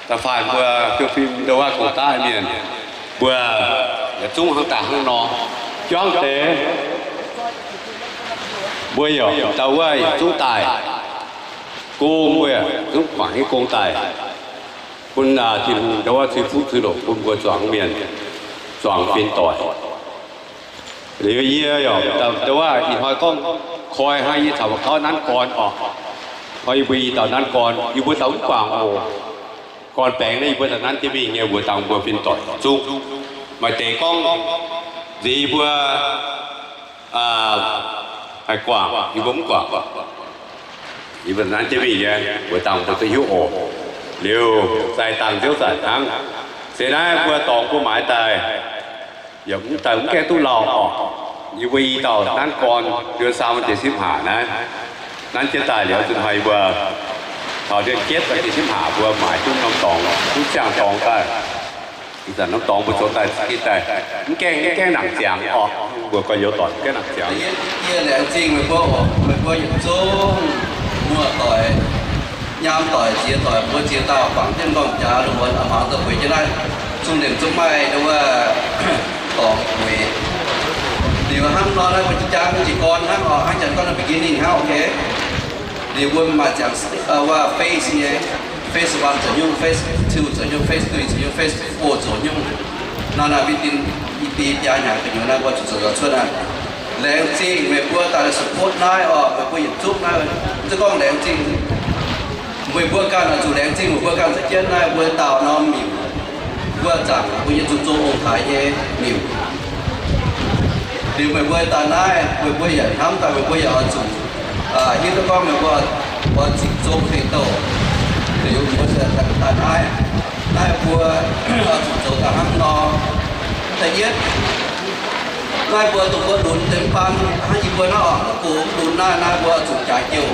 Da'faanh mbuo fiou fim ndau wuov gong-daqv mienh, mbuo yietc zungv hnangv daaih hnangv nor, juangv deix mbuo yaac ndau wuov yietc zungv daaih, gong mbuo yaac zungv guangc nyei gong daaih, bun Tin-Hungh ndau wuov cui fuqv cui longc bun mbuo zuangx mienh, zuangx fin-doic. Liuz yie yaac ndau wuov ih hnoi gorngv koi hnangv yie caux mbuo gauv nanv gorn orqc. Hnoi yie mbuo i dauh nanv gorn, yie mbuo dauh mv guangc oc. Gorn baengx naaiv yie mbuo daaih nanv jienv mingh nyei, mbuo dangh mbuo fin-doic zungv. Maaih deix gorngv nziex yie mbuo haih guangc, yie mbuo mv guangc. Yie mbuo nanv jienv mingh nyei, mbuo dangh mbuo duqv hiuv oc. Liuz zaaih dangh nziouv zanc hnangv. Se naaiv mbuo dorngx mbuo maaiz daaih, yaac mv daaih mv gaengh duqv lauh orqc. Yie mbuo i dauh nanv gorn, เดือนสาม วันที่สิบห้า naaiv, nanv jienv daaih liuz, zinh hnoi yie mbuo taux เดือนเจ็ด วันที่สิบห้า mbuo maaiz duqv norm dorngx, duqv ziangh dorngx daaih. Ih zanc norm dorngx mbuo zoux daaih za'gengh daaih mv gaengh, mv gaengh nangc ziangx orqc. Mbuo gorx-youz doic mv gaengh nangc ziangx. Yie laengz zingh meih mbuo oc, meih mbuo yietc zungv muoz-doic, nyaam doic, ziex doic, mbuo ziex dauh bangc jienv m'nqorngv jaax lungh muonz a'hmuangx daaih bueix jienv naaiv, zungh liemh zungv maaih ndau wuov dorngx bueix. Liuz hnangv nor naaiv mbuo jaa-jaa mv njiec gorn hnangv oc, hnangv janx gorngv beginning hnangv, okay. Liuz mbuo maaih ziangx wuov phase nyei, phase one zoux nyungc, phase two zoux nyungc, phase three zoux nyungc, phase four zoux nyungc. Naaiv naaiv within i biaa hnyangx gu'nyuoz naaiv mbuo zuqc zoux cuotv aqv. Laengz zingh meih mbuo daaih support naaiv oc, meih mbuo yietc zungv naaiv, mv zeiz gorngv laengz zingh meih mbuo ganh, oix zuqc laengz zingh meih mbuo ganh za'jienv naaiv mbuo dauh norm miuc, mbuo zaangc mbuo nyei zuqc zoux ong-taaix nyei miuc. Liuz meih mbuo daaih naaiv, meih mbuo yaac hnamv daaih meih mbuo yaac oix zuqc hiuv duqv gorngv meih mbuo oix zuqc zoux deix douh. Liuz mbuo se daaih naaiv, naaiv mbuo oix zuqc zoux daaih hnangv nor. Da'yietv, naaiv mbuo dongh mbuo lunx deix mv baan hnangv yie mbuo naaiv oc, mv gox mv lunx naaiv, naaiv mbuo oix zuqc jaaix jouh,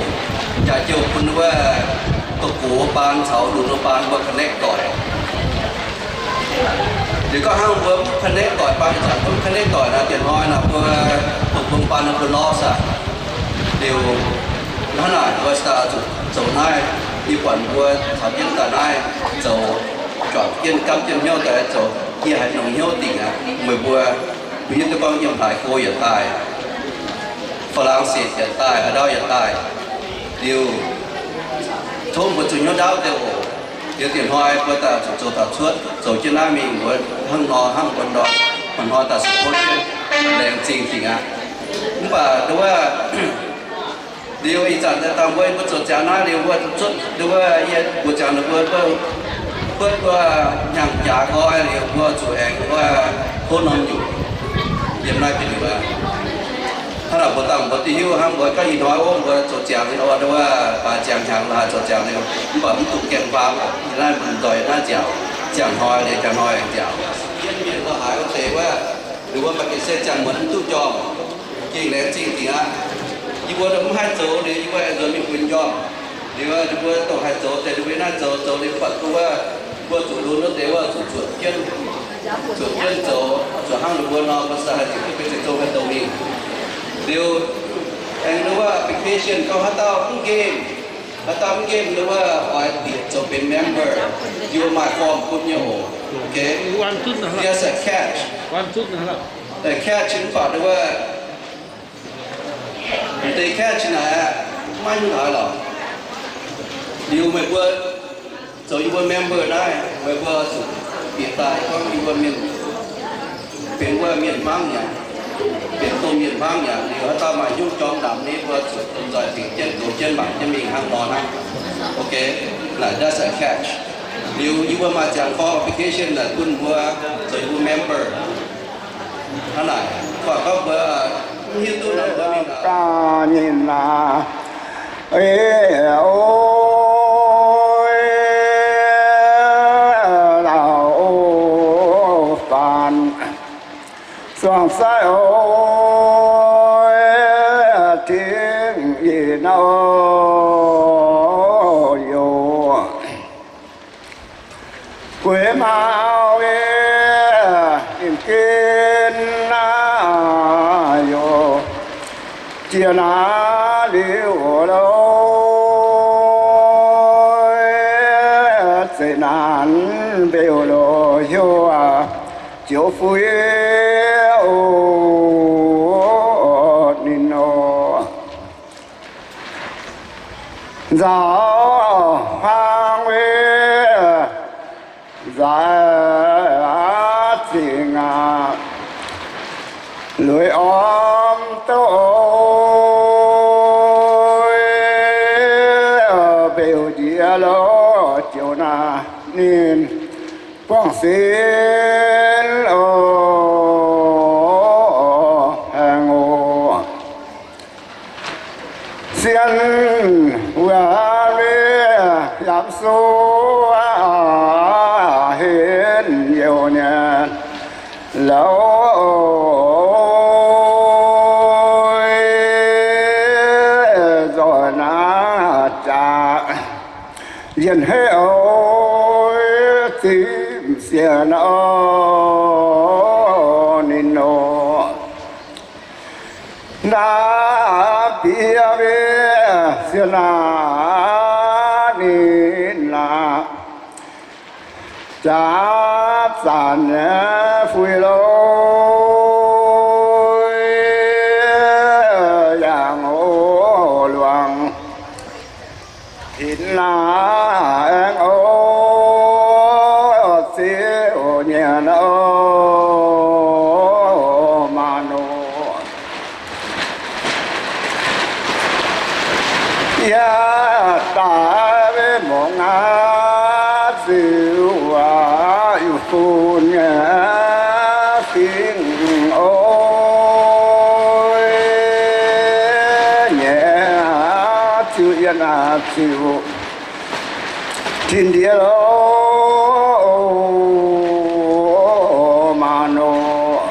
jaaix jouh bun wuov dongh gox baan caux lunx baan mbuo connect doic. Liuz gorngv hnangv mbuo mv connect doic baan, ih zanc mbuo mv connect doic naaic, dienh hnoi naaic mbuo dongh bun baan mbuo lost aqv. Liuz hnangv naaic mbuo daaih zuqc zoux naaiv, yie buatc mbuo caux jienv daaih naaiv zoux, juangc jienv gamv jienv hnyouv daaih zoux, yie haiz longx hnyouv dingc aqv. Meih mbuo, mbuo hiuv duqv gorngv yiem haaix go yaac daaih, Faa^lang^setc yaac daaih, haaix ndau yaac daaih. Liuz tov mbuo zuqc hnyouv ndaauv deix oc. Liuz dienh hnoi mbuo daaih zuqc zoux taux cuotv, zoux jienv naaiv mingh, mbuo hnangv nor hnangv mbuo ndortv, maaih hnoi daaih support jienv, laengz zingh dingc aqv. Mv baac nduov, liuz ih zanc daaih dangh mbuo, mbuo zoux ziangx naaiv liuz mbuo zuqc cuotv, nduov yie mbuox ziangx ninh mbuo, buatc mbuo hnyangx-jaax nqoi liuz mbuo zuqc aengx wuov tov norm nyungc yiem naaiv gu'nyuoz. Hnangv naaic mbuo dangh mbuo duqv hiuv hnangv mbuo gorngv ih hnoi ov, mbuo zoux ziangx liuz, nduov baaix ziangx hnyangx laaix zoux ziangx liuz, mv baac mv duqv gaengh faam. Yie naaiv mbuo nzoih naaiv nziaauc, ziangh hnoi liuz, ziangh hnoi aengx nziaauc. Jienv mienh daaih haaix wuov deix wuov, ninh mbuo maaih gengh se ziangh muonz mv duqv njormh, gengh laengz zingh dingc aqv. Yie mbuo mv haih zoux liuz, yie mbuo aengx nzuonx mingh buix njormh. Liuz ninh mbuo dongh haih zoux deix, ninh mbuo naaiv zoux, zoux liuz buatc duqv wuov, mbuo zuqc lunx wuov deix wuov zuqc zuotc jienv, zuotc jienv zoux, zuqc hnangv ninh mbuo nor, mbuo se haih ziouc duqv benx ziex zong haih douh mingh. Liuz aengx nduov wuov application gorngv haaix dauh mv nqemh, haaix dauh mv nqemh nduov wuov oix bieqc zoux benx member, yie mbuo maaih form bun nyei oc. Okay. There's a catch. The catch mv baac nduov wuov, deix catch naaic aqv, maiv nyungc haaix lorqc. Liuz meih mbuo zoux yie mbuo member naaiv, meih mbuo zuqc bieqc daaih gorngv yie mbuo mienh, benx wuov mienh hmangv nyei, benx domh mienh hmangv nyei. Liuz haaix dauh maaih hnyouv jorm ndamc nyei, mbuo zuqc nzoih tengx jienv, goux jienv, mangc jienv mingh hnangv nor hnangv. Okay, naaic that's a catch. Liuz yie mbuo maaih ziangx form application naaic bun mbuo zoux yie mbuo member. Hnangv naaic, mv baac gorngv mbuo mv hiuv duqv nor, mbuo mingh daaih nyei naaic, laauc faanh zuangx sai oc, tingx yie nor yoc. Gueix maauh yie gengh gen naaiv yoc, jiex naaiv liuz loh, Zeqc naanc mbeu loz hnyouv aqv, joux fuiv oc ninh nor. Nzaaux hmuangv weic nzaaix zingh aqv, lueic orm douv oix, mbeu njiec loz joux naaic ninh buangh sin oc, haengh oc. Sienh wuov miev yaac suv henv youh nyanc louh, nzoih naaiv jaax njien-heiv oix zipv sienx oc ninh nor. Naaiv bieqc miev sienh naaiv ninh naaic, jaax zanc nyei fuix loz yangh oc luangc hinc naaiv aengx oc ziouc nyanc oc maah nor. Yaac daaih mbuo muangx aqv, ziouc aac, yuh fun nyei fingx oc, nyei ziouc yienh aac ziouc tin ndiev loh maah nor.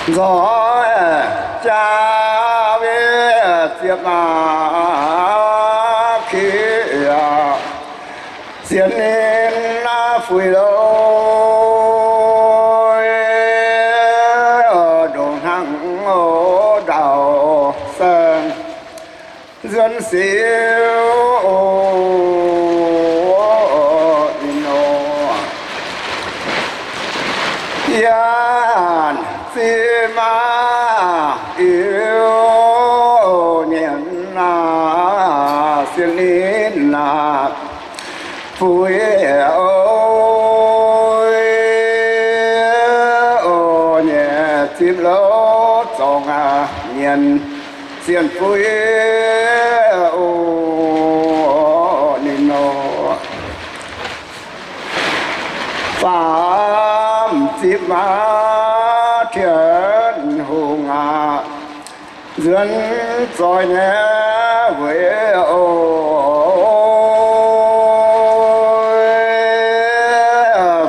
Nzoih jaa miev ziepc maac kieqv, sienx ninh naaiv fuix loz, ndongc hnangv oc ndaauh saeng nzuonx siou oc ninh nor. Yaac zipv maac iu nyanc naaic sienx ninh naaic fuix oc, nyei zipv loz zorngx aac nyanc sienx fuix oc ninh nor. Faam zipv maac Tin-Hungh aac, nzuonx zoih nyei weic oc,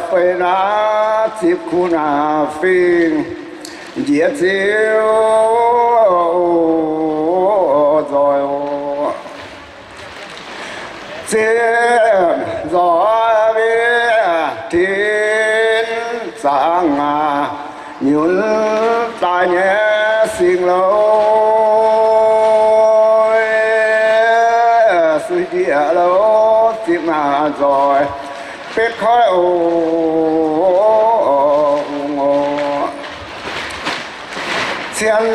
feix naaiv zipv kuv naaic fingx njiec ziouc nzoih oc. Zipv nzoih miev tin zaangc aac, nyunc daaih nyei singx loz, suiv ndiev loz zipv naaic nzoih betv koiv oc, ungx oc. Cien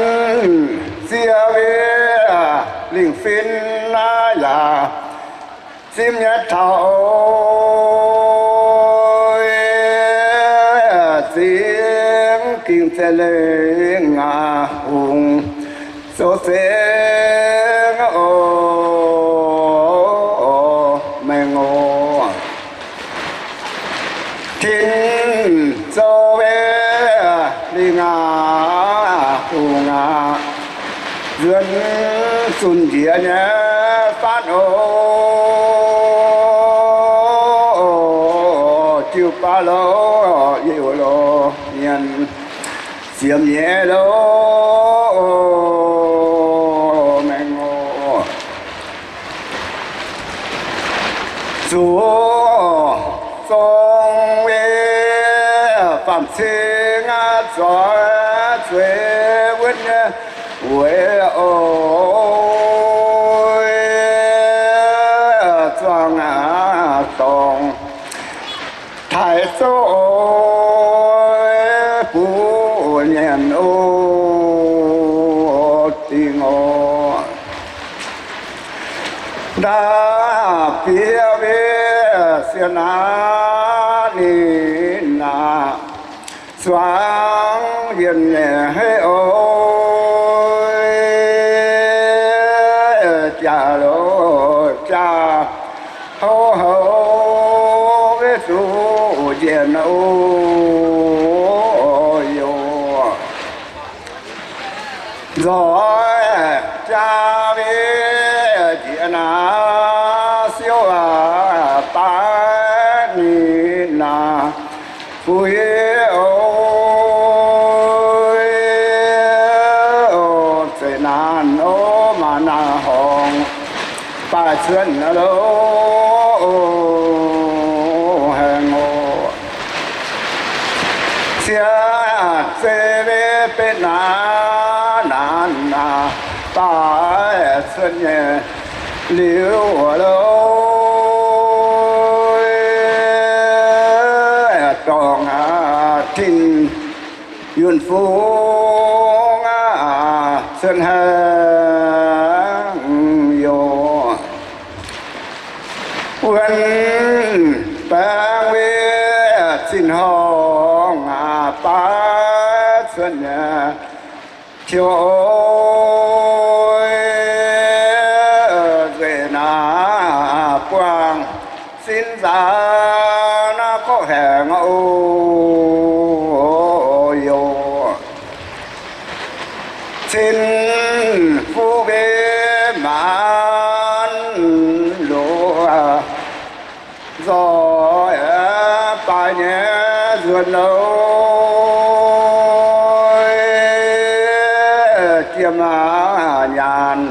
ziex miev lingh fin naaiv yaac zipv nyei taux oc, zipv gingh ziex lengh aac, hungh zoux zengx oc, maengx oc. Tin zoux miev lingh aac, hungh aac, nzuonx zunh njiec nyei faanv oc, jiu baav loz, youh loz, nyanc ziepc nyeic loz, maengx oc. Zuqc zong weic faam-cing aqv, zoix zueiz wuonv nyei weic oc, zuangx aqv dorngx taaix zouv oix buv nyanc o dingh oc. Ndaav biev wev sienh aqv ninh aac, zuangx yienh nyei heiv oix jaax loz jaax houv houv wev zuqc njiec o yoc. Nzoih jaa wev njiec naaiv siouv aqv baav ninh naaiv fuix oc. Zeiv naanc oc, maaih naaiv horngz baaih cuotv loh haengh oc. Ciev zeiv wev betv naaiv naanc naaiv baaih cuotv nyei liuz loh, dorngx aqv tin yunh fungx aqv cuotv haengh yoc. Wuonh baengh wev zinh horngh aqv baav cuotv nyei tiux oc. Nzueic naaiv buangh sin nzaanx naaiv gorqv haengh oc yoc. Cin fuqv wev maanc loz nzoih baaix nyei nzuonx loh, jiem nyaanh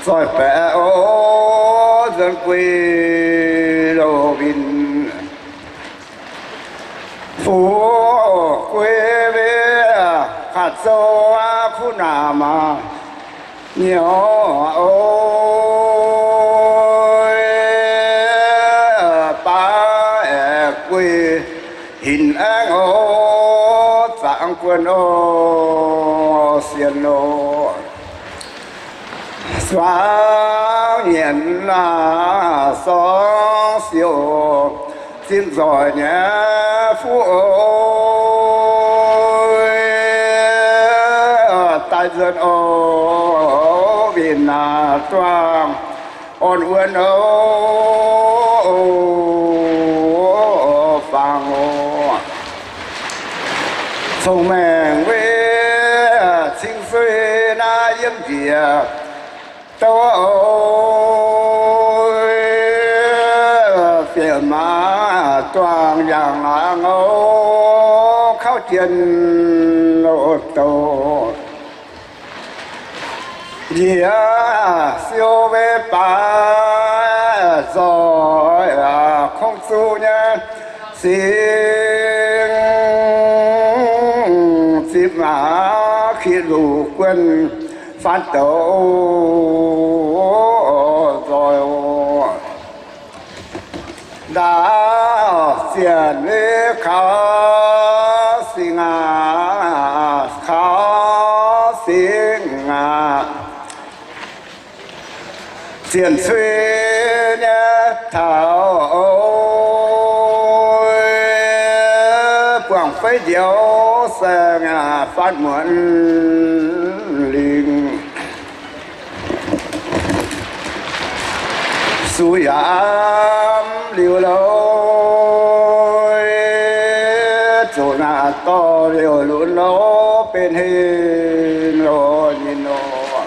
zoih baeqc oc nzuonx guix loh winh. Fuqv guix wev kaav zouv kuv naamh maah nyouz oc. Baav aeqv, guix hinc aengv oc, zaangc guon oc, sienx oc. Zuangx nyienx naaiv sorngv siouc zinh nzoih nyei fuqv oc. Daaih nzuonx oc, winh naaiv duangh orn wuonx oc, fangx oc. Cong-mengh wev cing-suiv naaiv yiem njiec douv oc. Fiev maav duangh yangh laangz oc, kauv jien oc douc. Njiec siou wev baaix nzoih kungx zuqc nyei singx zipv aqv, kiv luc guon faanv douc nzoih oc. Ndaauv zienc wev kaux singx aqv, kaux singx aqv. Zienc cui nyei taux buangh feiv njoux saeng aqv, faanv muonz lingh. Sux yaac liuz loh, zoqc naaic dorh liouh lunx loh, benx heng loh nyei nor.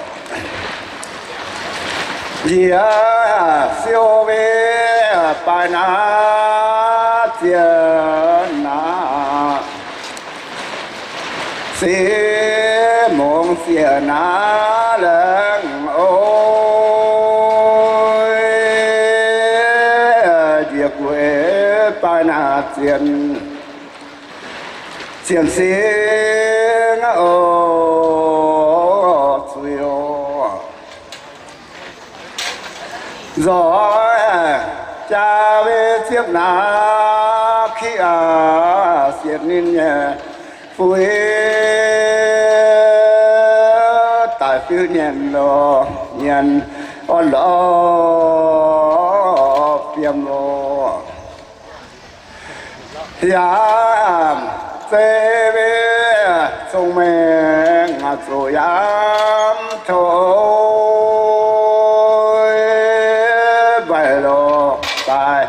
Njiec siou wev baaix naaiv zienc naaiv, seix mungz zienc naaiv laengz oc. Njiec gueix baaix naaiv zienc, zienc singx oc, zuiz oc. Nzoih Jaa ve ziepv naaiv kiv aac, sienx ninh nyei fuix daic fiuv nyanc lorz nyanc orn lorz fiem oc. Yaac zeiz mbuo cong-mengh zuqc yaac tov mbaih lorz daaih,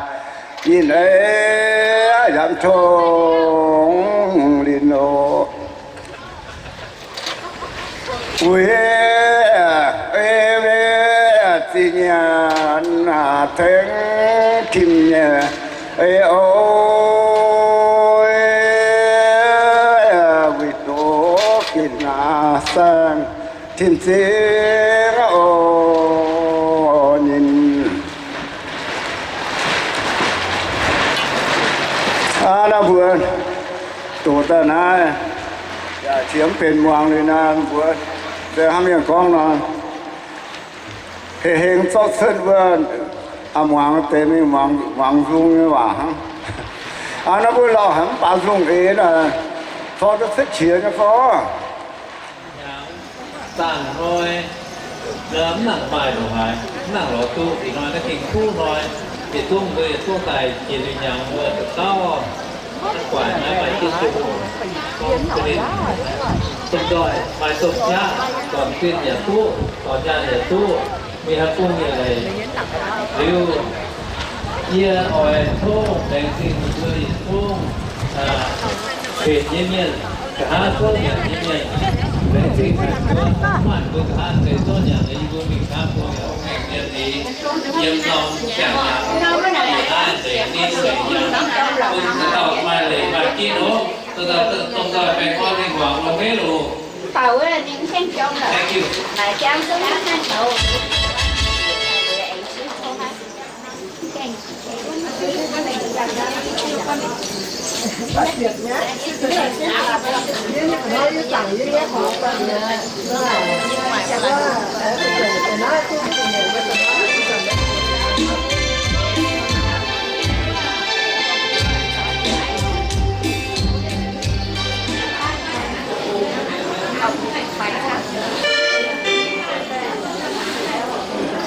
yinh eix yaac tongx linh oc. Wuic ei ve ziqc nyanc tengx tim nyei ei oc, wuic doqc gitv naaiv saeng tim zingh oc ninh. Aa, naaiv mbuo doqc daaih naaiv, yaac qiemx benx muangx liuz naaiv mbuo se hnangv mienh gorngv nor, hengx hengx zorqv cuotv wuov, muangx deix mingh muangx nzung nyei waac hnangv. Aa, naaiv mbuo lauh haic mv baac nzung eix naaic, corc duqv cuotv qiex nyei fai? Zaangc hnoi, mv nangc maaih ndongc haaix, mv nangc lorz duqv. Ih hnoi naaiv gengh kuv hnoi, yietc zungv mbuo yietc zungv daaih jiex liuz hnyangx mbuo dauh dauh guaaic naaiv maaih jienv duqv, domh nzoih maaih domh qaqv, dorn-jueiv yaac duqv, dorn nyaanh yaac duqv, mingh haaix bung yaac leiz. Liuz yie oix tov laengz zingh mbuo yietc zungv benx nyei mienh, nqa'haav zorqv nyanc nyei mienh. Laengz zingh meih mbuo, mv baac mbuo nqa'haav zeiz zorqv nyanc nyei, yie mbuo mingh camv bung yaac mv gaengh mienh nyei. Yiem norm ziangh hnyangx, yie naaiv nzengc ninh nzengc hnyangx, bun dauh dauh maaih leiz maaih ginv oc. Dongh dauh baengh orn mingh muangx longx haic loh. Thank you.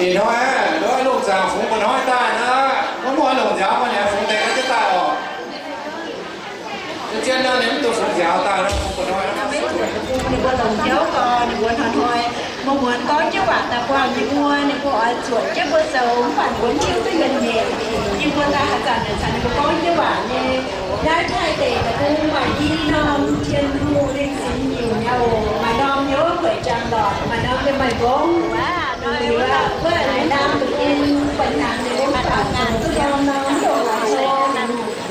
Ih hnoi nduov lungh zaangc fungx mba'hnoi daaih nor, maiv muoz longc nziaaux maaih niaa fungx deix jienv daaih oc. Zien nor ninh mv duqv fungx nziaaux daaih nor, fungx mba'hnoi. Ninh mbuo longc hnyouv gorx, ninh mbuo hnoi-hnoi muonz-muonz gorngv jienv waac daaih buangh yie mbuo, ninh mbuo oix zuotc jienv mbuo zoux, mv baac ninh mbuo mv duqv yienc nyeic. Yie mbuo daaih haaix zanc naaic caux ninh mbuo gorngv jienv waac nyei. Naaiv Taiv deic deic-bung maaih i norm Tien Hungh lingh zinx nyungc nyei oc. Maaih norm hnyouv kueic jangx lorqc, maaih norm yiem maaih mbongv. Liuz aqv, wuov naaic naamh doqc in, banh hnyangx ninh mbuo mv baac zoux duqv norm norm hnyouv laaix hlo.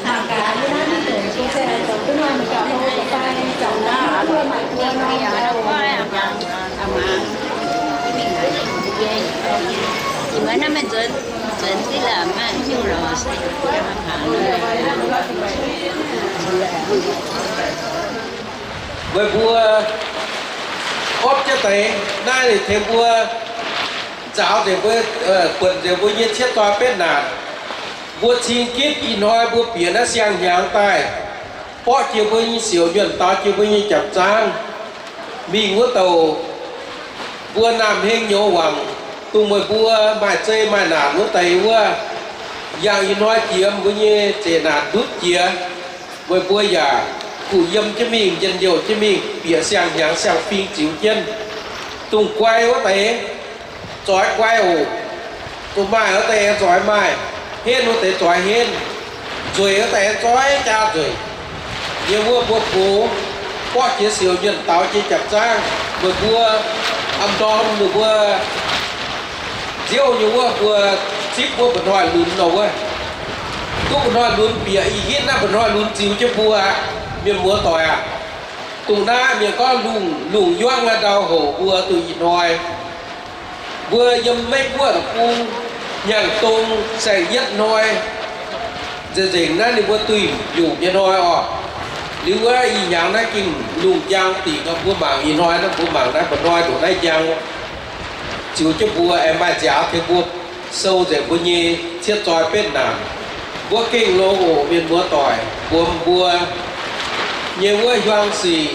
Mangc gaax yie naaiv mv doqc, mbuo se zoux duqv norm gauh hlo deix fai, zoux naaiv wuov maaih buo norm. Meih mbuo opv jienv deix naaiv tengx mbuo nzaaux nzengc mbuo, buonc nzengc mbuo nyei ciev doi betv naanc. Mbuo cing gitv ih hnoi mbuo bieqc naaiv siang-hnyangx daaih, borqv jiex mbuo nyei siouc nyuonh, daaux jiex mbuo nyei jaapc zaangv, mingh wuov douc mbuo Naamh Heng nyouz wangc, dongh meih mbuo maaih zei maaih naanc wuov deix wuov, yangh ih hnoi jiex mbuo nyei zeqc naanc ndutv jiex, meih mbuo yaac kuh yiem jienv mingh, njien-youh jienv mingh, bieqc siang-hnyangx siang-fing ziux jienv. Dongh guai wuov deix zoix guai oc. Dongh maaih wuov deix aengx zoix maaih, henv wuov deix zoix henv, nzueic wuov deix aengx zoix jaa nzueic. Yiem wuov mbuo gox, borqv jiex siouc nyuonh, daaux jiex jaapc zaangv, meih mbuo am ndorm ninh mbuo nziouv nyei wuov mbuo zipv wuov mba'hnoi lunx nor wuov. Duqv mba'hnoi lunx bieqc ih hitv naaiv mba'hnoi lunx ziux jienv mbuo aqv, mienh muoz doic aac. Dongh naaiv mienh gorngv lungh, lungh yuangv naaiv ndau houc mbuo duqv ih hnoi. Mbuo yiem Meiv Guoqv deic-bung, hnyangx-dong saeng-yietv hnoi, nzengc-nzengc naaiv ninh mbuo duih nyungc nyei hnoi oc. Liuz wuov ih hnyangx naaiv gengh lungh njang dingc nor, mbuo mangc ih hnoi naaiv, mbuo mangc naaiv mba'hnoi ndongc naaiv njang, ziux jienv mbuo aengx maaih nziaaux tengx mbuo sou nzengc mbuo nyei cietv zoi betv naanc. Mbuo gengh longx oc, mienh muoz doic, mbuox mbuo nyei wuov hiuang sic,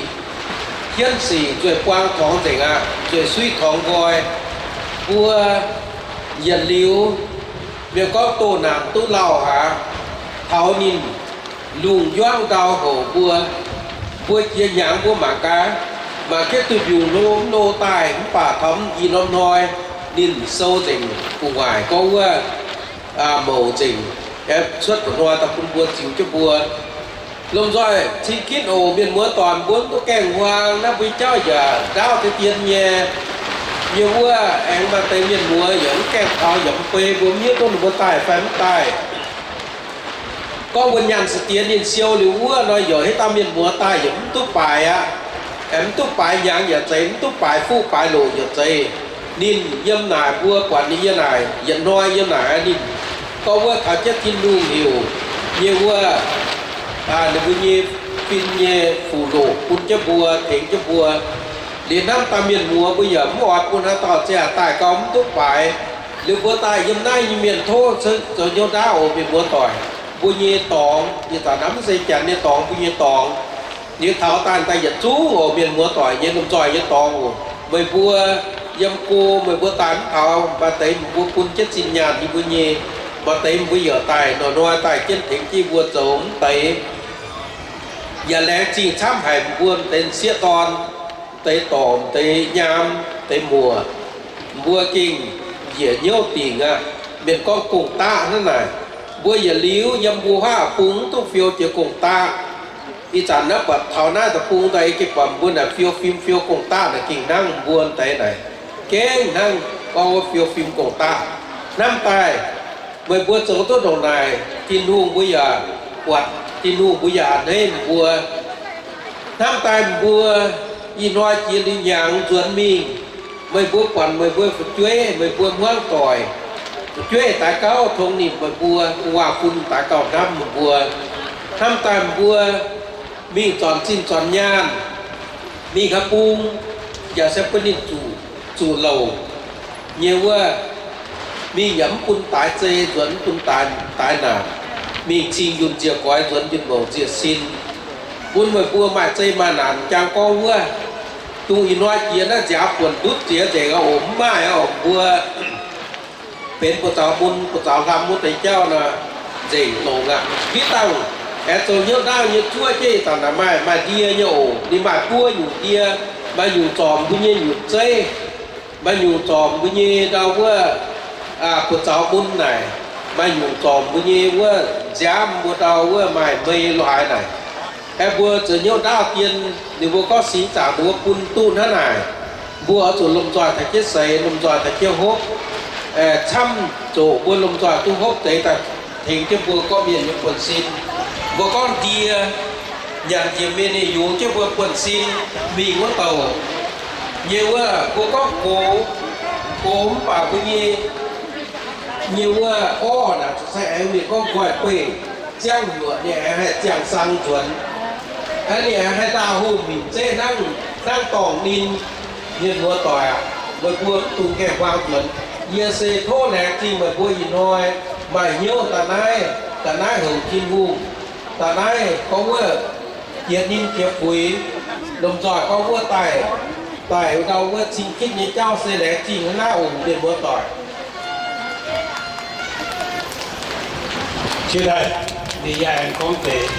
hienv sic nzueic buang torngx nzengc aqv, nzueic suiv torngx nqoi. Mbuo yietc liuz, mienh gorngv doh naanc duqv lauh aqv, taux ninh lungh njuangv ndau houc mbuo, mbuo jiex hnyangx mbuo mangc gaax, mangc jienv duih mbiungc hlo mv no daaih, mv baac taux i norm hnoi ninh sou nzengc gu'nguaaic gorngv wuov mouc nzengc, cuotv gu'hnoi daaih bun mbuo ziux jienv mbuo. Lomh nzoih cing ginv oc, mienh muoz doic, mbuo mv duqv gaengh huaang naaiv, mbuo jauv yaac ndaauv deix dien nyei. Yie wuov aengx maaih deix mienh muoz yaac mv gaengh taux, yaac mv bei mbuo mv hiuv duqv ninh mbuo daaih fai mv daaih. Gorngv mbuo nyanc seix diex ninh siou liuz wuov nor, yaac haaix dauh mienh muoz daaih yaac mv duqv baaix aqv. Aengx mv duqv baaix hnyangx yaac zeiz, mv duqv baaix fuqv baaix loc yaac zeiz. Ninh yiem naaic mbuo buatc ninh yiem naaic, yietc hnoi yiem naaic ninh gorngv wuov taux jienv Tin-Hungh heuc nyei wuov, ninh mbuo nyei fin nyei fuqv-loc bun jienv mbuo, tengx jienv mbuo. Liuz hnamv daaih mienh muoz mbuo yaac mv oix bun haaix dauh ziangh daaih gauh mv duqv baaix. Liuz mbuo daaih yiem naaiv nyei mienh tov zoux hnyouv ndaauv oc, mienh muoz doic. Mbuo nyei dorngx ih zanc naaiv mv zeiz janx nyei dorngx, mbuo nyei dorngx. Liuz taux daaih daaih yietc zungv oc, mienh muoz doic nyei lomh nzoih nyei dorngx oc. Meih mbuo yiem go meih mbuo daaih mv taux, maaih deix mbuo bun jienv zinh nyaanh yie mbuo nyei, maaih deix mbuo yaac daaih hnoi-hnoi daaih jienv tengx jienv mbuo zoux mv deix. Yaac laengz zingh camv haic mbuo m'deix sieqv dorn, m'deix dorc, m'deix nyaam, m'deix muoc, mbuo gengh njiec hnyouv dingc aqv. Mienh gorngv gong-daqv hnangv naaic, mbuo yietc liuz yiem mbuo huaav bung mv duqv fiou jiex gong-daqv. Ih zanc naaiv buatc taux naaiv deic-bung daaih, yie gengh buatc mbuo naaic fiou fim fiou gong-daqv naaic gengh hnangv mbuo deix naaic, gengh hnangv gorngv wuov fiou fim gong-daqv. Hnamv daaih meih mbuo zoux duqv ndongc naaic, Tin-Hungh mbuo yaac buatc, Tin-Hungh mbuo yaac a'hneiv mbuo. Hnamv daaih mbuo ih hnoi jiex liuz hnyangx nzuonx mingh, meih mbuo buatc meih mbuo fu'jueiv, meih mbuo hmuangv doic, fu'jueiv daaix gauh tongx ninh meih mbuo, gu'nguaaz-fun daaix gauh hnamv meih mbuo. Hnamv daaih mbuo mingh zornc zinh zornc nyaanh, mingh haaix bung yaac se bun ninh zuqc, zuqc louc nyei wuov, mingh yaac mv bun daaix zei nzuonx, mv bun daaix, daaix naanc, mingh cing yunh nziec goix, nzuonx yunh mouc nziec sin, bun meih mbuo maaih zei maaih naanc. Jang gorngv wuov, dongh ih hnoi jiex naaiv nziaaux buonc ndutv ziex nzengc aqv oc, mv maaih aqv oc. Mbuo benx buoz-zaux mun buoz-zaux hlam wuov deix jauv nor, nzengc longx aqv. Mv dangh aengx zoux hnyouv ndaauv nyei zuov jienv ih zanc naaic maaih, maaih ndie nyei oc. Ninh maaih buo nyungc ndie, maaih nyungc zorc mbuo nyei nyutc zeiv, maaih nyungc zorc mbuo nyei ndau wuov buoz-zaux mun naaic, maaih nyungc zorc mbuo nyei wuov nziaamv mbuo ndau wuov maaih mei lo haaix naaic. Aeqv, mbuo zoux hnyouv ndaauv dien, ninh mbuo gorngv singx zaangc ninh mbuo bun duqv hnangv naaic. Mbuo oix zuqc lomh nzoih taux jienv seix, lomh nzoih taux jienv hopv, camv zoqc mbuo lomh nzoih duqv hopv deix daaih tengx jienv mbuo gorqv-mienh nyei buonv-sin. Mbuo gorngv ndie, nyanc njiec mienh ninh yungz jienv mbuo buonv-sin mingh wuov douc nyei wuov, mbuo gorngv gox, gox mv baac mbuo nyei, nyei wuov orv naaic se aengx mienh gorngv nqoi beih, ziangv nyuoqc ninh aengx haih ziangh sang nzuonx. Aa, ninh aengx haih ndaauh hungh minc zeiv hnangv, hnangv dorngc ninh. Mienh muoz doic aac, meih mbuo mv dungx gaengh huaang nzuonx. Yie se tov laengz zingh meih mbuo ih hnoi maaih hnyouv daaih naaiv, daaih naaiv houc Tin-Hungh, daaih naaiv gorngv wuov jiex ninh jiex fuix, lomh nzoih gorngv wuov daaih, daaih ndau wuov cing-kitv nyei jauv se laengz zingh hnangv naaiv oc, mienh muoz doic. Qiv daaih, ninh yaac aengx gorngv deix,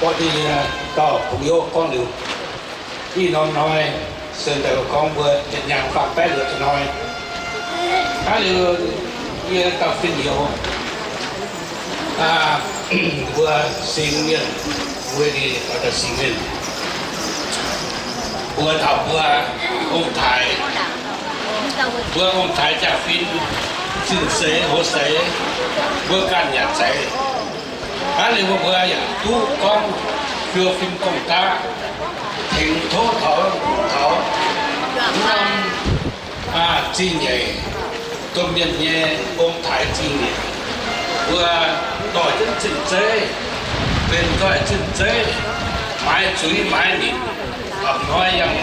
gorngv deix dauh bungx-youz gorngv liuz, ih norm hnoi se daaih gorngv mbuo yietc nyaanh faam-baeqv luoqc hnoi. Hnangv liuz, yie dauh fin-youz, mbuo singx mienh, mbuo ninh dauh singx mienh, mbuo taux mbuo ong-taaix, mbuo ong-taaix jaa-fin, zinh seix hoz seix, mbuo ganh yaac zeiz. Hnangv liuz mbuo, mbuo yaac duqv gorngv fiou fim gong-daqv tengx tov taux, taux norm zingh nyeic, domh mienh nyei ong-taaix zingh nyeic, mbuo dorh jienv zinh zeiv, benx nzoih zinh zeiv, maaiz zuiz maaiz nimc, hnoi yangh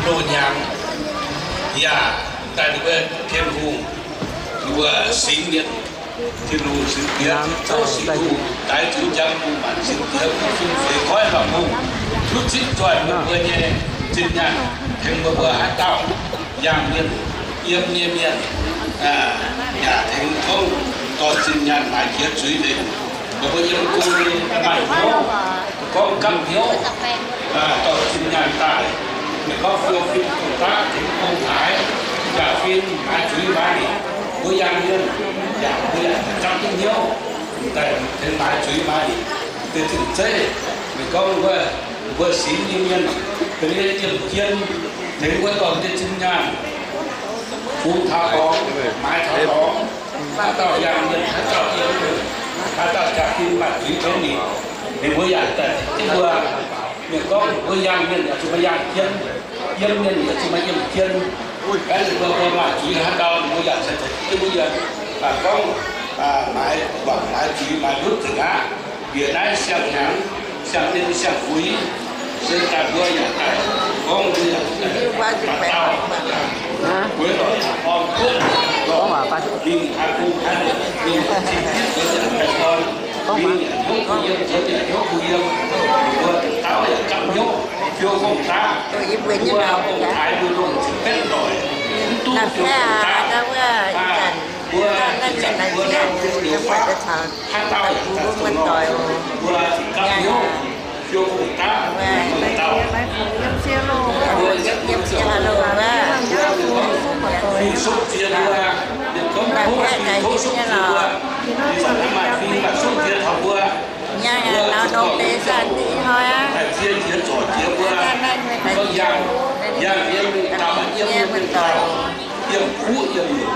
loz-hnyangx, yaac daaih ninh mbuo Tin-Hungh Mbuo singx mienh, Tin-Hungh singx diex, zoux singx Tin-Hungh, daaih zuqc njang bung maanc singx diex, bun fim feix koiv lorqc mungh, duqv zipv nzoih meih mbuo nyei zinh nyaanh, tengx meih mbuo haaix dauh yangh mienh, yiem nyei mienh, yaac tengx gorngv dorh zinh nyaanh maaiz jiex zuiz leiz. Meih mbuo yiem go nyei maaih hnyouv, gorngv gapv hnyouv, dorh zinh nyaanh daaih, ninh gorngv fiou fim dongh daav tengx gong-taaix, yaac fim maaiz zuiz maaiz lingc. Mbuo yangh mienh yaac mbuo yaac gapv duqv hnyouv daaih tengx maaiz zuiz maaiz lingc. Deix zinh zeiv, ninh gorngv wuov, mbuo singx nyei mienh, deix yiem jien, tengx wuov dorh deix zinh nyaanh, fungx taux lorngx, maaiz taux lorngx, haaix dauh yangh mienh, haaix dauh yiem, haaix dauh jaa-fin maaih zuiz tengx ninh, ninh mbuo yaac daaih tengx jienv mbuo. Ninh gorngv mbuo yangh mienh yaac zuqc maaih yangh jien, yiem mienh yaac zuqc maaih yiem jien. Gaanv ninh mbuo, mbuo maaih zuiz haaix dauh, ninh mbuo yaac cingx daaih tengx jienv mbuo yiem. Gorngv maaiz guangc, maaiz zuiz, maaiz ndutv nzengc aqv. Bieqc naaiv siang-hnyangx, siang-ninh, siang-fuix, se daaih mbuo yaac daaih gorngv mbuo yaac daaih dauh, mbuo lorz orn kuotv, lorz mingh haaix bung haaix, mingh zinh hitv zoux ziangh daaih orn, mingh yaac hnyouv kuh yiem zoux ziangh hnyouv kuh yiem, mbuo dauh yaac gapv hnyouv, fiou gong-daqv, mbuo gong-taaix mbuo longc zinh betv doic, mv duqv fiou gong-daqv. Mbuo, mbuo, mbuo, mbuo, haaix dauh yaac daaih zoux nor, mbuo gapv hnyouv, fiou gong-daqv, mbuo dauh, mbuo yiem, yiem, yiem, mbuo fing sopv ziex mbuo, yiem gorngv tov fing, tov sopv ziex mbuo, ih zanc naaiv maaih fing maaih sopv ziex taux mbuo, mbuo daaih ziex jiex zorc jiex mbuo, gorngv yangh, yangh yiem mingh dauh, yiem mingh dauh, yiem kuv yiem nyungc,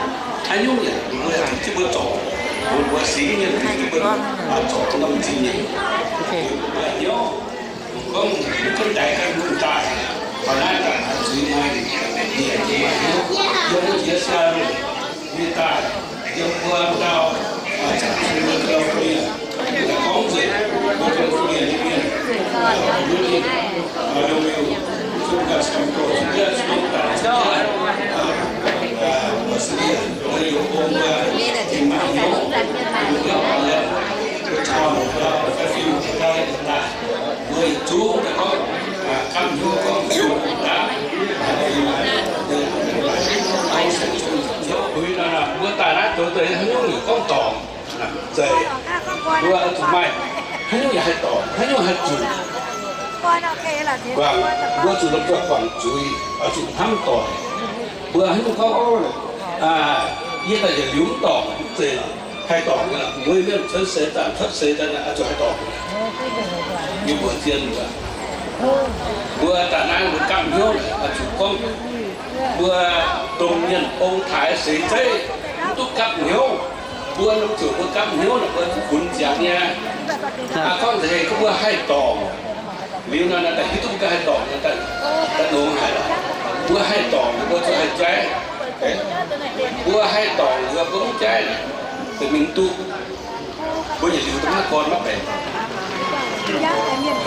haaix nyungc yaac mbuo zuqc jienv mbuo zorc, mbuo, mbuo singx mienh zuqc jienv mbuo zorc norm zinh nyeic. Mbuo hnyouv, gorngv mv gunv ndaix ganh mbuo daaih, taux naaiv daaih zuiz maaih, yie maaih hnyouv, yiem wuov jiex siang, yie daaih, yiem mbuo dauh, zaangc sun mbuo dauh mienh, gorngv nzengc, mbuo dauh mienh, mienh, mbuo mienh, mbuo mienh, Mbuo daaih naaiv zoux deix haaix nyungc yaac gorngv dorngc. Zeiz, mbuo oix zuqc maaih haaix nyungc yaac haih dorngc, haaix nyungc haih zuqc. Guangc, mbuo zuqc lomh nzoih guangc zuiz, oix zuqc hnamv doic. Mbuo haaix nyungc gorngv, yie daaih yietc liuz mv dorngc, mv zeiz lorqc, haih dorngc nyei lorqc. Weic mienh cuotv seix daaih, cuotv seix daaih oix zuqc haih dorngc. Yie mbuox zien mbuo, mbuo daaih naaiv mbuo gapv hnyouv oix zuqc gorngv, mbuo domh mienh ong-taaix seix zeiv mv duqv gapv hnyouv. Mbuo lomh nzoih mbuo gapv hnyouv naaic mbuo funx ziangx nyei. Aa, gorngv nzengc hei gorngv mbuo haih dorngc, liuz nor naaic daaih hiuv duqv mbuo haih dorngc, daaih nongx haic lorqc. Mbuo haih dorngc mbuo zuqc haih jaiv. Mbuo haih dorngc liuz mbuo mv jaiv naaic, deix mingh duqv. Mbuo yietc liuz dongh naaiv gorn maiv benx.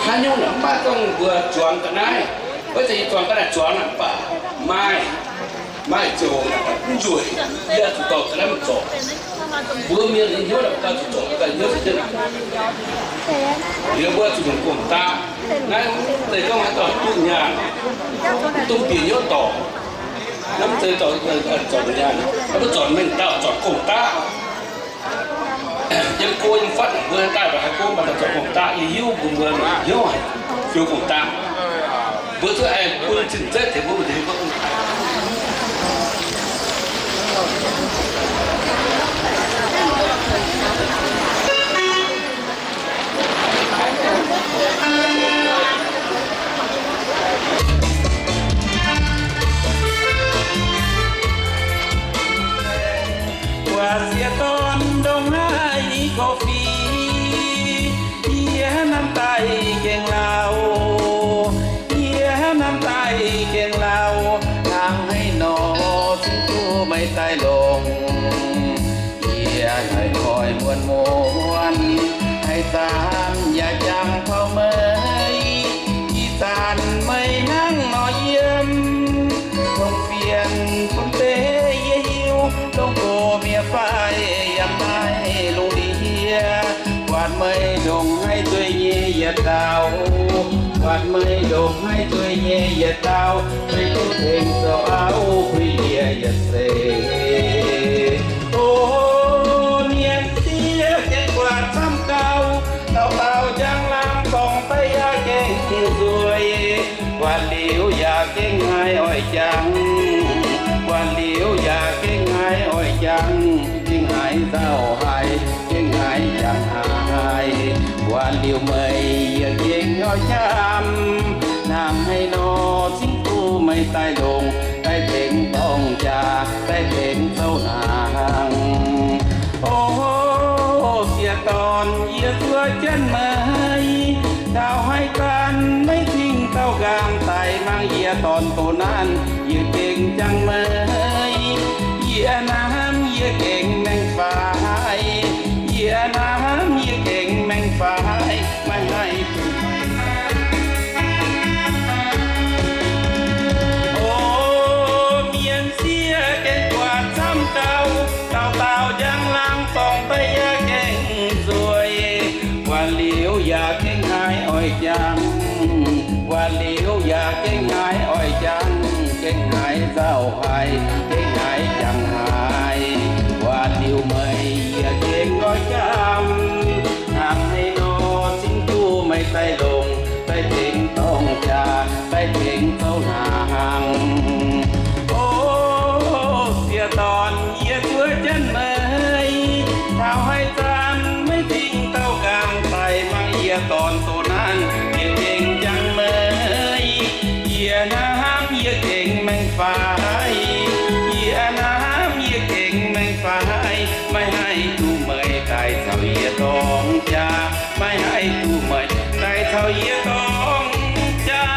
Haaix nyungc naaic mv baac dongh mbuo zuangx ga'naaiv, maiv zeiz zuangx ga'naaiv, zuangx naaic mv baac maaih, maaih ziouc mv nzueic, yie zuqc dorh ga'naaiv mingh zorc. Mbuo mienh nyei hnyouv naaic mbuo zuqc zorc ga'naaiv hnyouv se jienv. Liuz mbuo zuqc nyungc gong-daqv. Naaiv mv zeiz gorngv haaix dauh duqv nyaanh, duqv bieqc hnyouv dorngc. Naaiv mv zeiz zorc, zorc nyaanh, mbuo zorc mengh dauh zorc gong-daqv. Yiem go yiem fatv mbuo daaih mbuo haih go mbuo daaih zorc gong-daqv, yie hiuv mbuo mbuo hnyouv haic, fiou gong-daqv. Mbuo zuqc aengx bun cing-zeiv tengx mbuo, mbuo tengx mbuo. Buatc sieqv dorn ndongc haaix i gorx fih, yie nanv daaih gaengh lauh, yie nanv daaih gaengh lauh, hnangv haaix nor cingx duqv meih daaih longc. Yie haiz koi muonz muonz, haaix zanc yaac jangx taux meih, ih zanc meih hnangv nor yiem. Dongh fienx bun deix yie hiuv, dongh gox mienh Meih ndongc haaix zueih nyei yietc dauh, meih duqv tengx zoux auv puix ndie yietc seix. O mienh sieqv, gengh buatc camv gauh, dauh dauh njang laangz dorngc daaih yaac gengh nzueic. Buatc liuz yaac gengh haiz oix jangx, buatc liuz yaac gengh haiz oix jangx, gengh haiz nzauh haic, gengh haiz jangx haic. Buatc liuz meih yie gengh oix jangx, hnangv haaix nor cingx duqv meih daaih longc, daaih tengx dorng jaax, daaih tengx zoux hnaangx. O sieqv dorn, yie zuov jienv meih, taux haaix zanc meih cingx douh nqaang daaih mangc yie dorn doh naanv, yie gengh jangx meih. Yie hnamv yie gengh maengx faix, yie hnamv yie gengh maengx faix, maiv haih duqv. O mienh sieqv, gengh buatc camv gauh, dauh dauh njang laangz dorngc daaih yaac gengh nzueic. Buatc liuz yaac gengh haiz oix jangx, buatc liuz yaac gengh haiz oix jangx, gengh haiz nzauh haic, gengh haiz jangx haic. Buatc liuz meih yie gengh oix jangx, hnangv haaix nor cingx duqv meih daaih longc, daaih tengx dorng jaax, daaih tengx zoux hnaangx. O sieqv dorn, yie zuov jienv meih, taux haaix zanc meih cingx douh nqaang daaih mangc yie dorn doh naanv, yie gengh jangx meih. Yie hnamv yie gengh maengx faix, yie hnamv yie gengh maengx faix, maiv haih duqv meih daaih caux yie dorng jaax, maiv haih duqv meih daaih caux yie dorng jaax.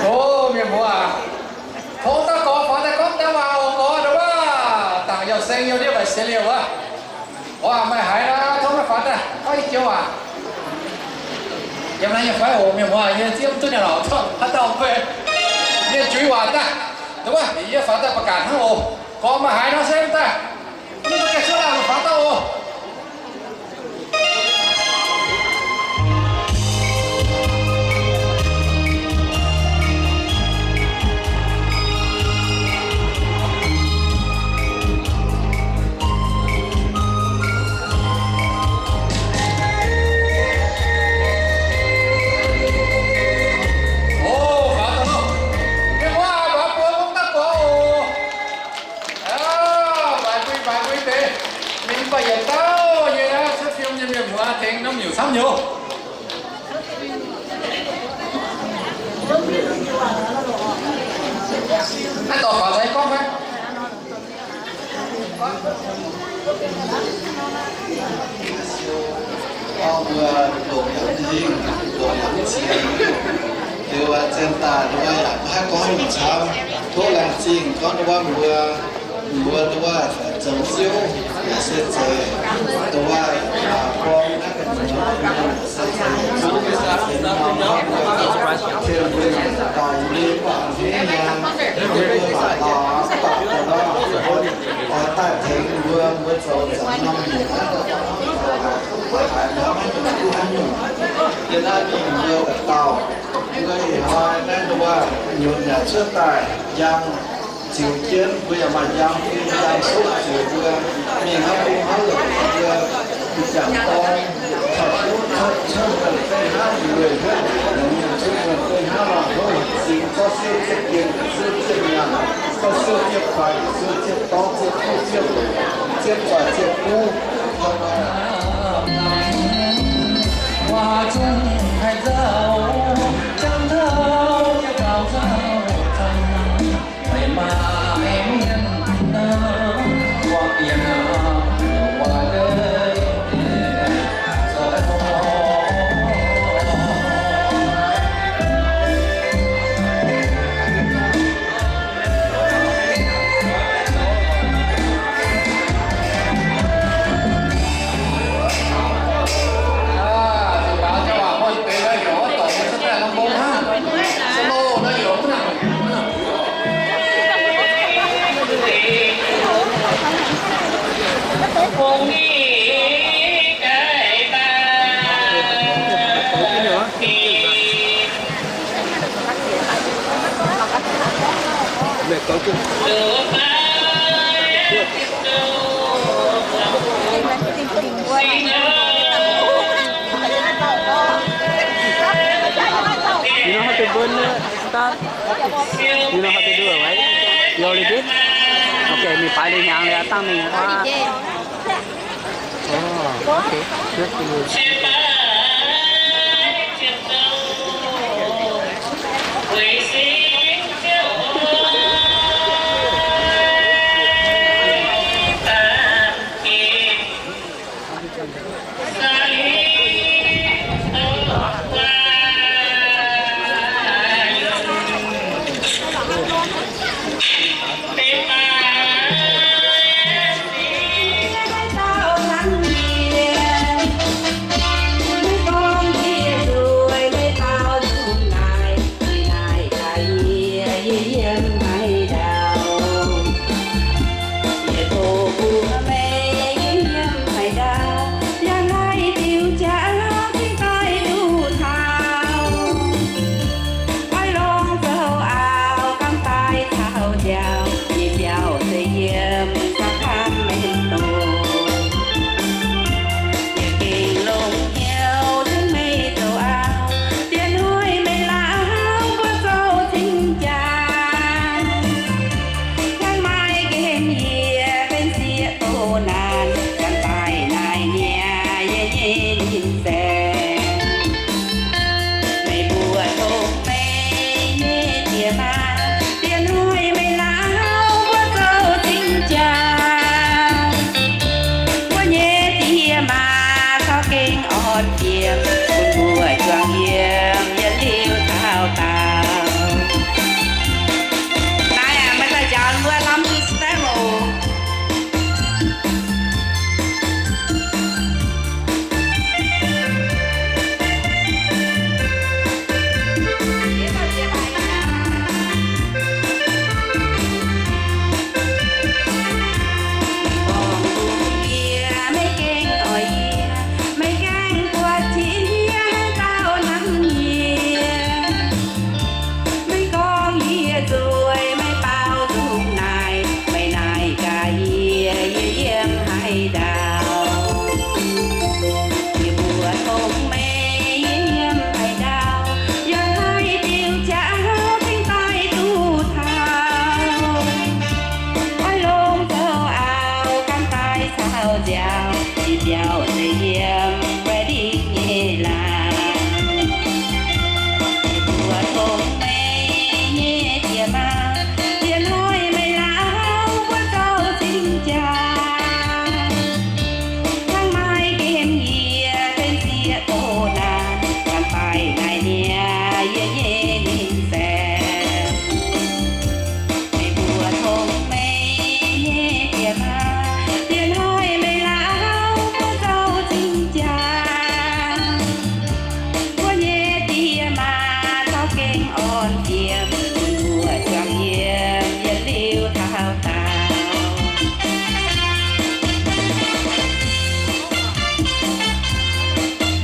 O mienh muoz aac, tov daaih gorx faaux daaih gorngv daaih waac oc, gorx daaih waac, dangc yaac seng yaac ndiev maiv sienx liuz wuov. Oc, meih haiz nor, tov meih faaux daaih gorngv i joux waac. Yiem naaiv nyei fai oc, mienh muoz, yie zieqv mv duqv nyei lorqc, haaix dauh mv bei, mienh juix waac daaih. Dongh wuov, yie faaux daaih ประกาศ hnangv oc. Gorx meih haiz nor se daaih, mv gaengh cuotv laangh faaux daaih oc. Mienh muoz aac, mbuo mv daaih gorx oc. Aa, maaiz mbui maaiz mbui deix, mingh mv baac yietc dauh nyei aqv, cuotv fim nyei mienh muoz tengx norm nyungc camv nyei. Naaiv dorh faaux caux gorngv fai? Orv, mbuo longc yaac mv hingh, longc yaac mv cien. Liuz zien daaih nduov yaac mv haih gorngv nyungc camv. Tov laengz zingh gorngv nduov mbuo, mbuo nduov zoux ziouv yaac se zeiz, nduov gorngv naaiv se zeiz, zuqc se norm daaih nyei baac hingv nyei, mbuo mangc lorz mv baac daaih nor, oix daaih tengx mbuo, mbuo zoux zanc norm nyungc naaiv, haiz hnangv duqv haaix nyungc. Yie naaiv mingh mbuo dauh, mbuo ih hnoi naaiv nduov nyunc yaac cuotv daaih njang ziux jienv, mbuo yaac maaih njang fim njang suqv ziux mbuo mingh hnangv bung hnangv longc mbuo jangx dorng, caux duqv cuotv cuotv daaih fei hnangv weic hnyouv, longc mienh cuotv daaih fei hnangv lorngh hnyouv singx, zorqv siouv ziepv dien, siouv ziepv nyaanh, zorqv siouv ziepv faix, siouv ziepv dorv, ziepv kuv, ziepv ziepv doic, ziepv guv. Waac zungv haih nzauh, jangx taux yie gaux nzauh camv, meih maaih mienh nor, guangc yie nor, waac leiz. You know how to burn the stuff? You know how to do it, right? You already did? Okay, mingh baaix liuz hnyangx liuz dangh mingh. Oh, okay. Good for you. Yie tov mbuox meih yiem haaix ndau, yaac haih diuc jaax cingx daaih duqv taux. Oix longc zoux auv gan daaih caux njaaux, yie biauv se yiem saah hnangv mengh doz. Yie gengh longc hnyouv tengx meih zoux auv, diex hnoi meih laauh mbuo zoux cing jaax. Hnangv naaiv gengh yie benx sieqv doh naanc, gan daaih naaic nyei yie nyei ninh zaeng. Meih mbuo tov meih nyei diex maa, diex hnoi meih laauh mbuo zoux cing jaax. Mbuo nyei diex maa caux gengh orn jiex, bun mbuo juangc yiem yietc liuz taux daauh. Naaiv aqv, meih daaih njaaux mbuo lamh duqv step oc. Meih gorngv yie nzueic, meih baaux nzung naaic, meih naaic gaax yie, yie yiem haaix ndau. Yie mbuox tong meih, yie yiem haaix ndau, yaac haih diuc jaax cingx daaih duqv taux. Oix longc zoux auv gan daaih caux nziaaux, yie biauv se yiem wedding nyei laangz. Yie mbuox tong meih nyei diex maa, diex hnoi meih laauh mbuo zoux cing jaax. Hnangv naaiv gengh yie benx sieqv doh naanc, gan daaih naaic nie yie nyei ninh zaeng. Meih mbuox tong meih nyei diex maa, diex hnoi meih laauh mbuo zoux cing jaax. Mbuo nyei diex maa caux gengh orn jiex, bun mbuo juangc yiem yietc liuz taux daauh.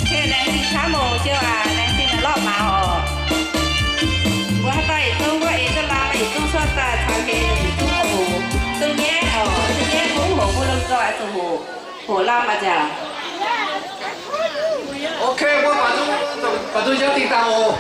Okay, laengz zingh camv oc, Ziouv aac, laengz zingh naaiv lorqc mauz oc. Mbuo haaix dauh yietc zungv, mbuo yietc zungv lamh, yietc zungv cuotv daaih caux heh yietc zungv oc. Zungv nyaiv oc, zungv nyaiv mbuo hoc mbuo lomh nzoih zuqc hoc, hoc lamh aqv ziangh. Okay, mbuo baac zungv, baac zungv jauv dingh dangh oc.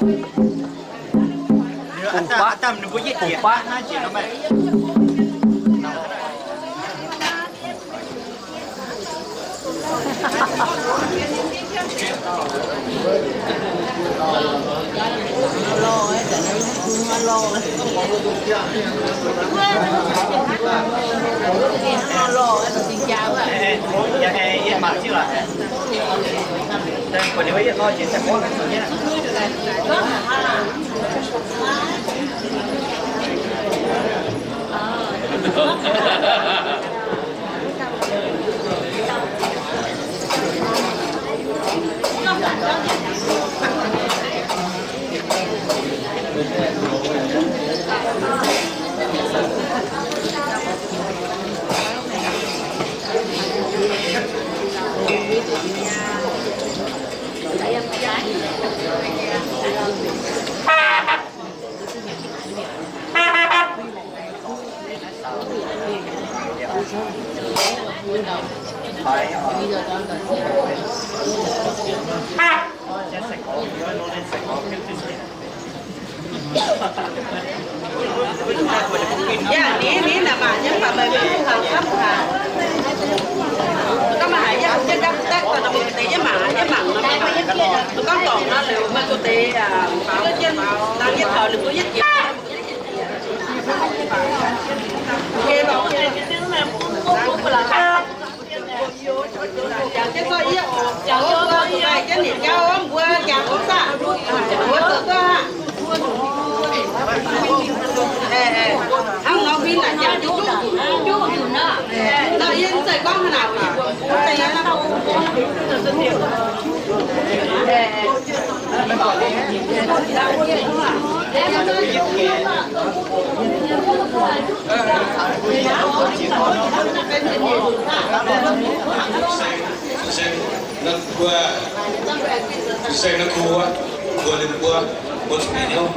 Bungx baqv, bungx baqv. Yaac ni, ni naaic maac nyei baac meih mv hungh haic camv haic. Gorngv maaih haic yaac jienv gapv daqv daaih nor, meih deix yaac mangc, yaac mangc nor, meih gorngv dorngc nor, meih gu deix, aa, jienv dangh yietv taux ninh mbuo yietv jiex. Seng naaiv mbuo, seng naaiv mbuo, mbuo liemh mbuo, mbuo zuqc mienh hnyouv.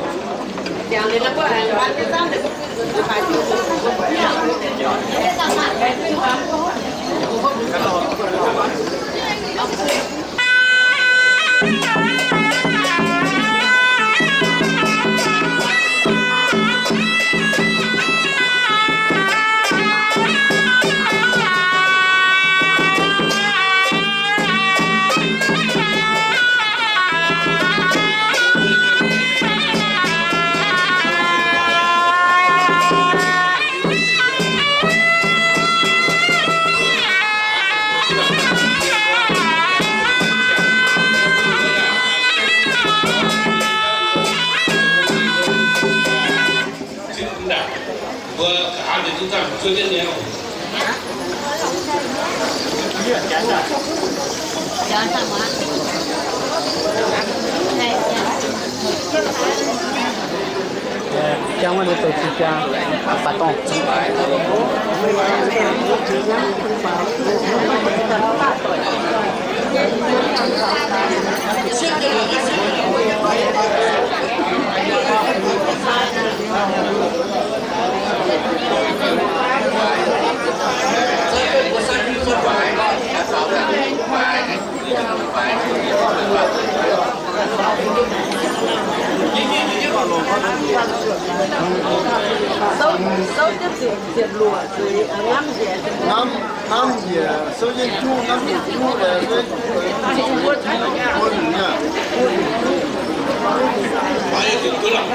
Mbuo ga'hlen ninh duqv dangh zuov jienv nyei oc. Jang wuov, ninh douc jiex jang, baac dorngh. Souv, souv jienv ziepc, ziepc luoqc zuiz, aa, ngamv njiec. Ngamv, ngamv njiec, souv jienv juqv, ngamv njiec juqv, souv jienv juqv, mbuo zuqc mbuo lungc nyei.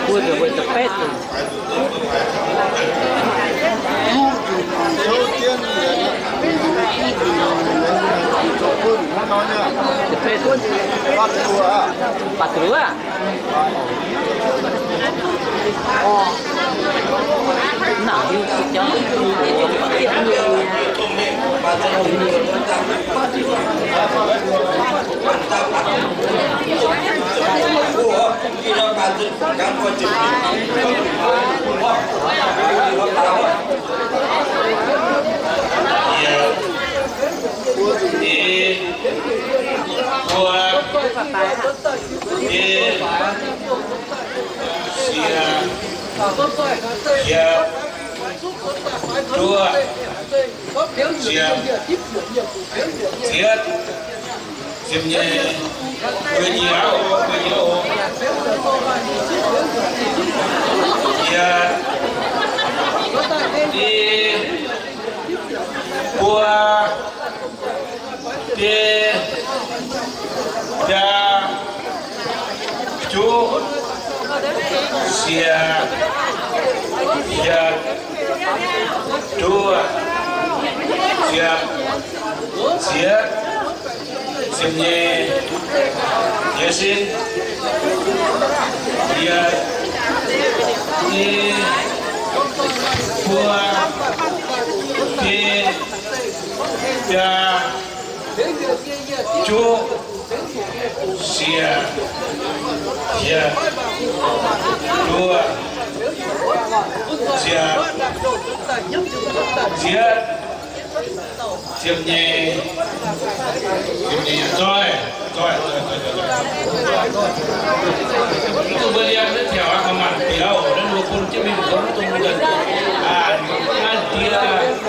Mbuo zuqc weic da'betv. Juqv zuqc souv jienv njiec, zoux bun hnangv nor nyei. Da'betv. Baac zuqc luoqc aqv. Baac zuqc luoqc aqv. Nyei, buo, nyei, siec, ziepc, juov, ziepc, ziepc, ziepc nyeic, mbuo nyiec oc, mbuo nyiec oc. yietc, i, buo, biei, biaa, juqv, siec, hietc, duoh, ziepc, ziepc, ziepc nyeic, jiez sin, yietc, i, buo, biei, biaa, juqv, siec, hietc, duoh, ziepc, ziepc, ziepc nyeic, ziepc nyeic, zoih, zoih, zoih, zoih, zoih. Mbuo liemh naaiv tiaux aqv, maaih biauv, naaiv mbuo bun jienv mingh gorngv dongh naaiv ndie,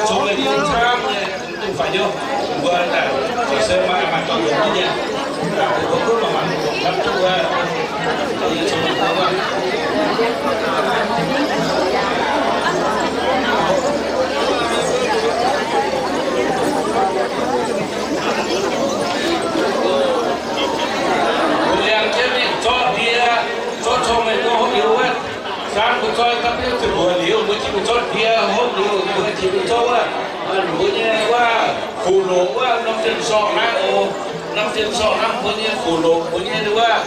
zoux mengh dongh camv nyei. Mv fai hnyouv, mbuo daaih se maaih maaih dorngx longx nyei. Mbuo gunv maaih maaih longx hnamv duqv wuov, mbuo liangx jienv mingh zorqv ndie, zorqv cong-mengh mbuo hopv liuz wuov, saamv mbuo zorqv dapv biouv ziepc luoqc liuz, mbuo jiex mingh zorqv ndie hopv liuz, mbuo jiex mingh zorqv wuov, mbuo nyei wuov, kuv loqc wuov, norm zien sorngh naaiv oc. Norm zien sorngh naaiv mbuo nyei kuv loqc, mbuo nyei wuov,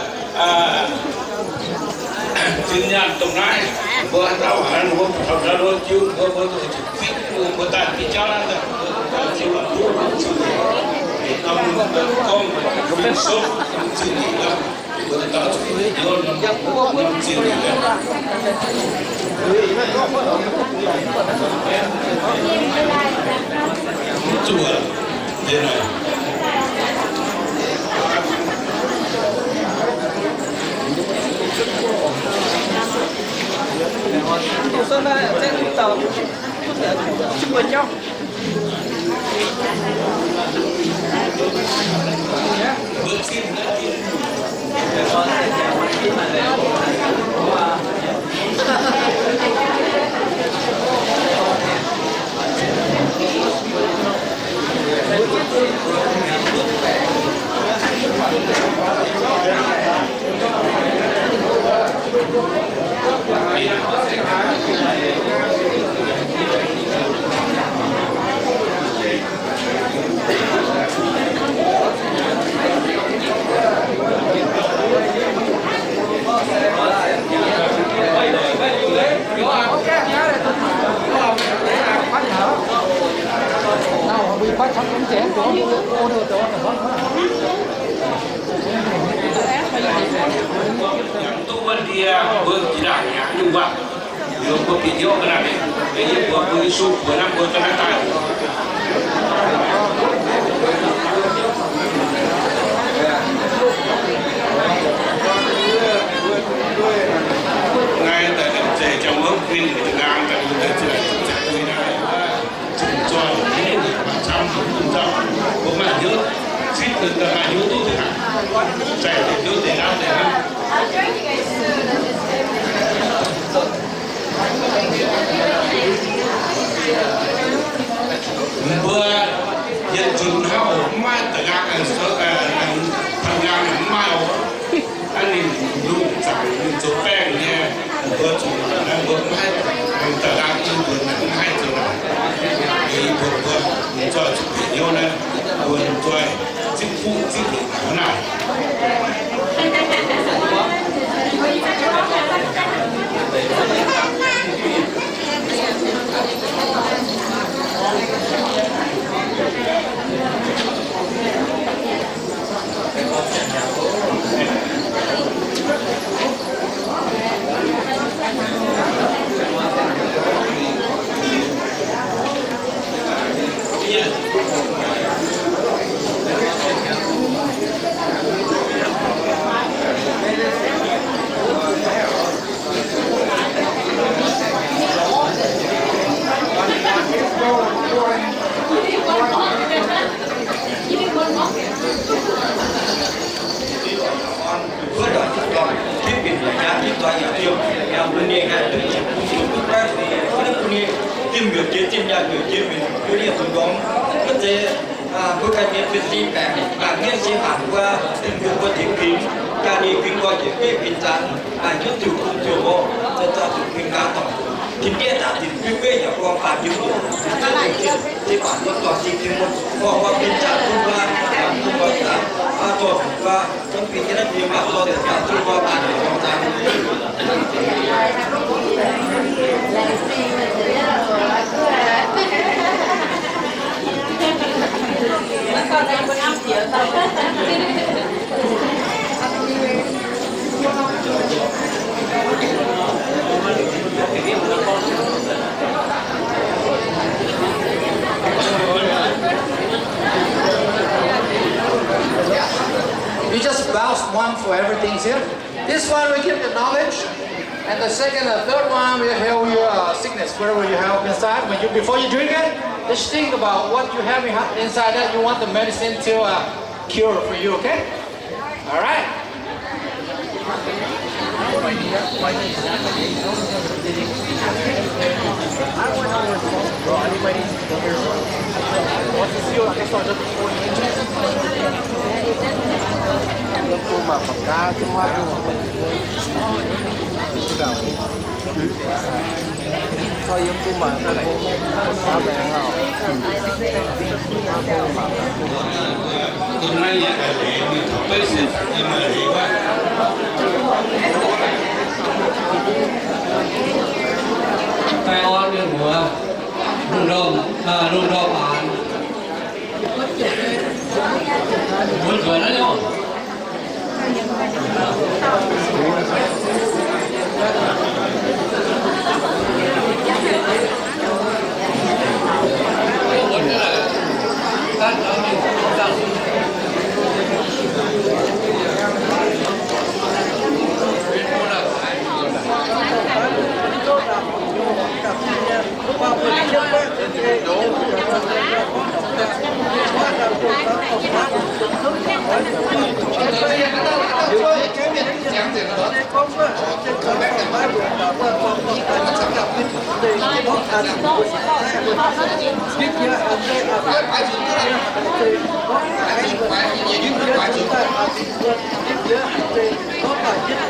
zinh nyaanh dongh naaiv, mbuo dauh haaix mbuo taux ndau lo jiu, mbuo, mbuo zuqc zipv, mbuo daaih biauv jauv naaiv, mbuo daaih ziux duqv, ziux, gorngv, gorngv, gorngv, Duqv wuov ndie mbuo jiex ndaangc mi'aqv nyungc waac. Liuz mbuo bieqc hnyouv ga'naaiv, yie mbuo, mbuo Yesu mbuox naaiv mbuo ga'naaiv daaih. Naaiv daaih zeiz jangx wuov win nqaang daaih, daaih zuqc, zuqc, zuqc, zuqc, zuqc, zuqc, zuqc, zuqc, zuqc, zuqc, zuqc, mbuo maaih hnyouv citv daaih maaih hnyouv duqv deix aqv. Zaih deix hnyouv deix hnamv deix hnamv. Mbuo yietc nzunc hnangv oc, mv maaih da'nqaang, da'nqaang mv maaih oc. Hnangv ninh lungh zaangc ninh zoux baengh nyei, mbuo zuqc, mbuo mv haih da'nqaang, mbuo mv haih zoux naaic. Yie mbuo, mbuo zoih zuqc bieqc hnyouv naaiv, mbuo zoih zipv fuqv zipv longc naaic. Ninh haih duqv jiex bun mbuo duqv ganh, ninh duqv bun ninh zinh mbiouc jiex zinh, nyaanh mbiouc jiex mbiouc, mbuo ninh zuqc ndorm. Mv zeiz mbuo ganh nyei fin-saeng baengc, baengc hniev se mangc mbuo, mbuo mbuo jiex kuinx, jaa ninh kuinx nqoi jiex bieiv kuinx zanc, hiuv zuqc bun zuqc mborqv, zoux zuqc kuinx nqaang dorngc. Tin-Diex daaih dinc biuv weiv yaac gorngv faanh jienv ndoqc, se baac mbuo dorh sin Tin-Hungh, gorngv mbuo kuinx zanc bun mbuo, bun mbuo zanc, dorh mbuo, mbuo kuinx jienv naaiv mbuo mangc dorh deix zanc bun mbuo mangc dorh zanc. You just bounce one for everything here. This one will give you knowledge, and the second and third one will heal your uh, sickness, whatever you have inside. When you before you drink it, just think about what you have in- inside that you want the medicine to uh, cure for you. Okay? All right. Daaih orn mienh muoz, lungh ndorm, lungh ndorm maanz, mbuo nzuonx naaiv nyei.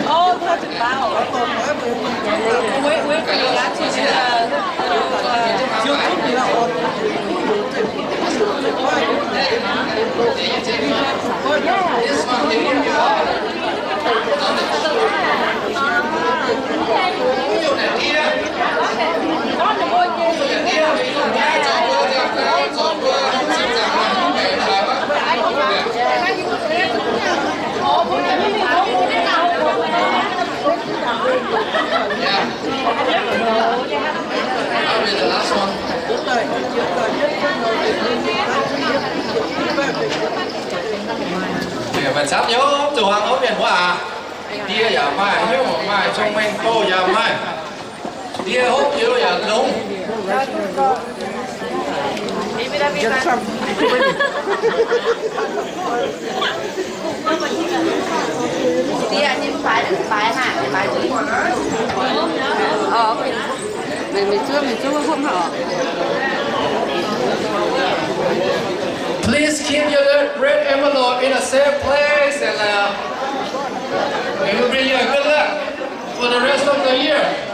Oh, talk about. Wait, wait for you to, uh, to, uh, Meih camv nyei, zuqc hmuangx hopv mienh wuov aqv. Ndie yaac maaih, hnyouv maaih, cong-mengh bouh yaac maaih. Ndie hopv youz yaac longx. Please keep your red envelope in a safe place and uh, it will bring you a good luck for the rest of the year.